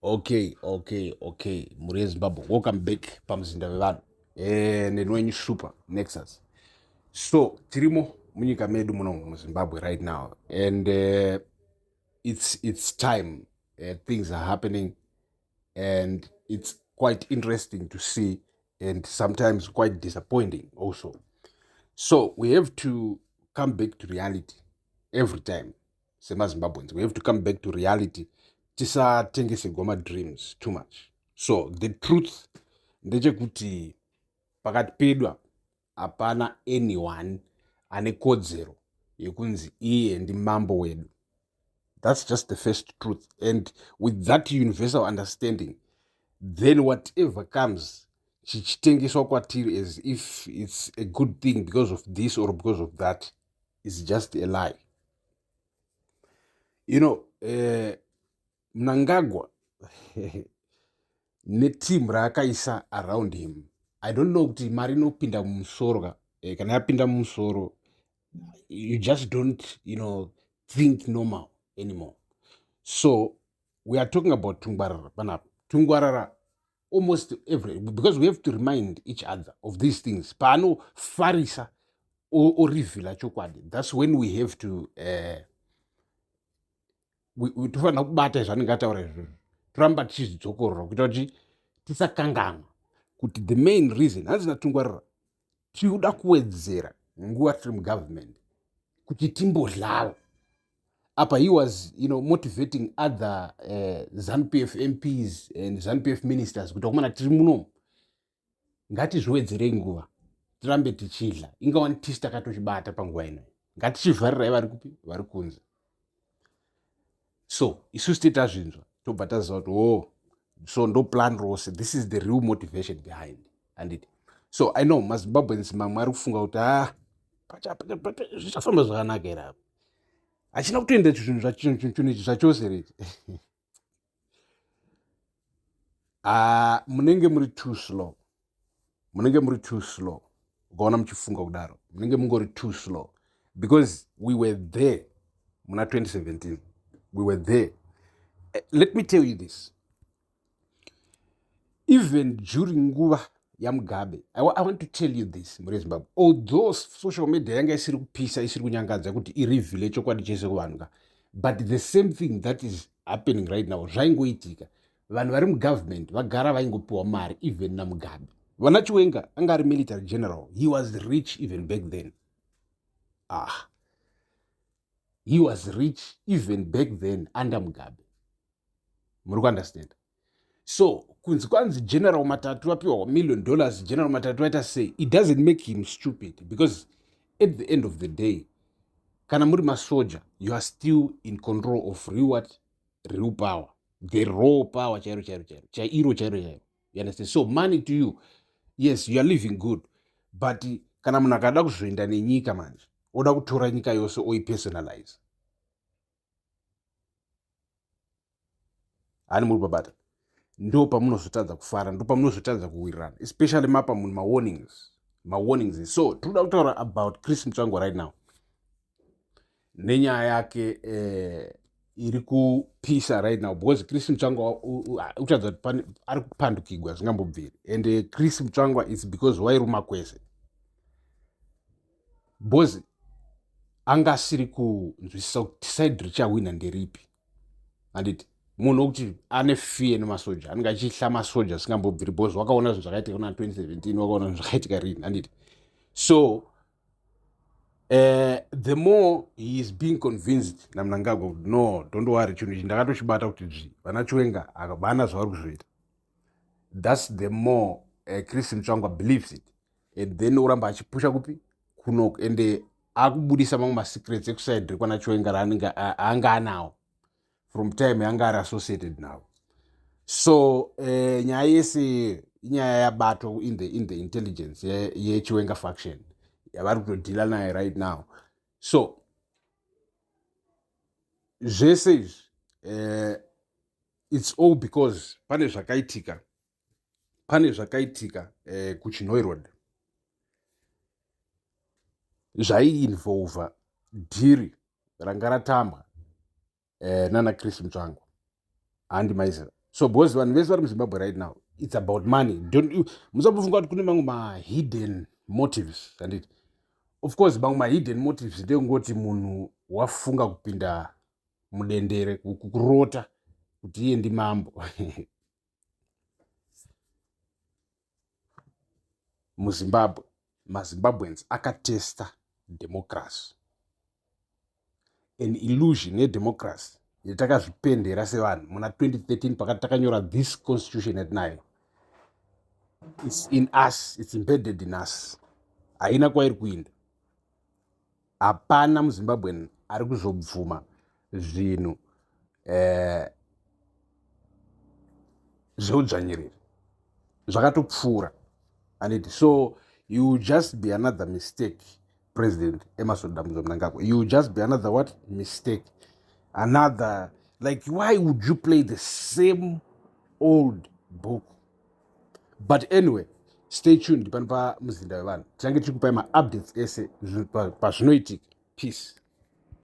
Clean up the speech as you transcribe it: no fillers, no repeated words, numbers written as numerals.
Okay, okay, okay. Mhuri yeZimbabwe, welcome back pamuzinda wevanhu. Eh, neni wenyu Super Nexus. So, tirimo munyika medu muno muZimbabwe right now and it's time things are happening and it's quite interesting to see and sometimes quite disappointing also. So, we have to come back to reality every time. SemaZimbabweans, we have to come back to reality, tisatengesegwa madreams too much. So the truth ndechekuti pakati pedu apa hapana anyone ane kodzero yekunzi iye ndimambo wedu. That's just the first truth, and with that universal understanding, then whatever comes chichitengeswa kwatiri as if it's a good thing because of this or because of that is just a lie. Mnangagwa neteam raakaisa around him, I don't know kuti mari inopinda mumusoro ka. Kana yapinda mumusoro, you just don't think normal anymore. So we are talking about Tungwarara panapa. Tungwarara almost every, because we have to remind each other of these things. Paanofarisa orivhila chokwadi, that's when we have to tofanira kubata zvaanenge ataura izvozvo, toramba tichizvidzokorora kuita kuti tisakanganwa kuti the main reason hanzi naTungwarara tiri kuwedzera nguva tiri mugovernment kuti timbodlawo apa. He was motivating other ZANU-PF MPs and ZANU-PF ministers kuti vakomana, tiri munomu, ngatizviwedzerei nguva tirambe tichidla. Ingawani tisi takatochibata panguva ino, ngatichivharirai vari kupi, vari kunze. So isusu titazvinzwa, tobva taziva kuti, oh, so ndo plan rose. This is the real motivation behind, anditi? So I know maZimbabweans mamwe ari kufunga kuti, ah, zvichafamba zvakanaka here apa? Hachina kutoenda zvinhu chinhu ichi zvachose rechi. Ah, munenge muri too slow, munenge muri too slow. Ukaona muchifunga kudaro, munenge mungori too slow, because we were there muna 2017. We were there. Let me tell you this, even during nguva yaMugabe, I want to tell you this, muri Zimbabwe, although social media yanga isiri kupisa, isiri kunyangadza kuti irivhile chokwadi chese kuvanhu ka, but the same thing that is happening right now zvaingoitika. Vanhu vari mugovernment vagara vaingopiwa mari even naMugabe. Vana Chiwenga anga ari military general. He was rich even back then. Ah, he was rich even back then under Mugabe. Muri kuunderstand? So kunzi kwanzi General Matatu apiwa million dollars, General Matatu aita sei, it doesn't make him stupid, because at the end of the day, kana muri masoja, you are still in control of real what? Real power, the raw power, chairo chairo chairo, chairo chairo chairo. You understand? So money to you, yes, you are living good, but kana munhu akada kuzoenda nenyika manje, oda kutora nyika yose oipersonalize, hani muri babata? Ndo pamunozotadza kufara, ndo pamunozotadza kuwirirana, especially mapa munhu mawarnings, mawarnings. So tinoda kutaura about Chris Mutsvangwa right now nenyaya yake iri kupisa right now, because Chris Mutsvangwa kutaridza kuti ari kupandukigwa zvingambobviri. And Chris Mutsvangwa is because wairuma kwese, because anga asiri kunzwisisa kuti side richawina nderipi, handiti? Munhu wekuti ane fear nemasoja, anenge achihla masoja asingambobviri, because wakaona zvinhu zvakaitika kuna 2017, wakaona zvinhu zvakaitika rini, handiti? So the more he is being convinced naMnangagwa kuti, "No, don't worry, chinhu ichi ndakatochibata kuti dzvi, vana Chiwenga havana zvavari kuzviita," that's the more Chris Mutsvangwa believes it, and then oramba achipusha kupi? Kunoko. And akubudisa mamwe masecrets ekuside rekwana Chiwenga raanenge anga anawo from time yanga ari associated navo. So nyaya yese inyaya yabatwa in the intelligence yeChiwenga faction yavari kutodhila nayo right now. So zvese izvi, it's all because pane zvakaitika, pane zvakaitika kuChinhoyi Road zvaiinvolva dhiri ranga ratambwa nana Chris Mutsvangwa, handi maiziva? So because vanhu vese vari muZimbabwe right now, it's about money. Don't musambofunga kuti kune mamwe mahidden motives, handiti? Of course, mamwe mahidden motives ndekungoti munhu wafunga kupinda mudendere, kurota kuti iye ndimambo muZimbabwe. MaZimbabweans akatesta democracy, an illusion yedemocracy yatakazvipendera sevanhu muna 2013 pakati takanyora this constitution yatinayo. It's in us, it's embedded in us, haina kwairi kuinda. Hapana muZimbabwean ari kuzobvuma zvinhu zveudzvanyiriri, zvakatopfuura, anditi? So you just be another mistake, President Emmerson Dambudzo Mnangagwa. You just be another what? Mistake. Another, like, why would you play the same old book? But anyway, stay tuned pano paMuzinda Wevanhu. Tichange tichikupai maupdates ese pazvinoitika. Peace.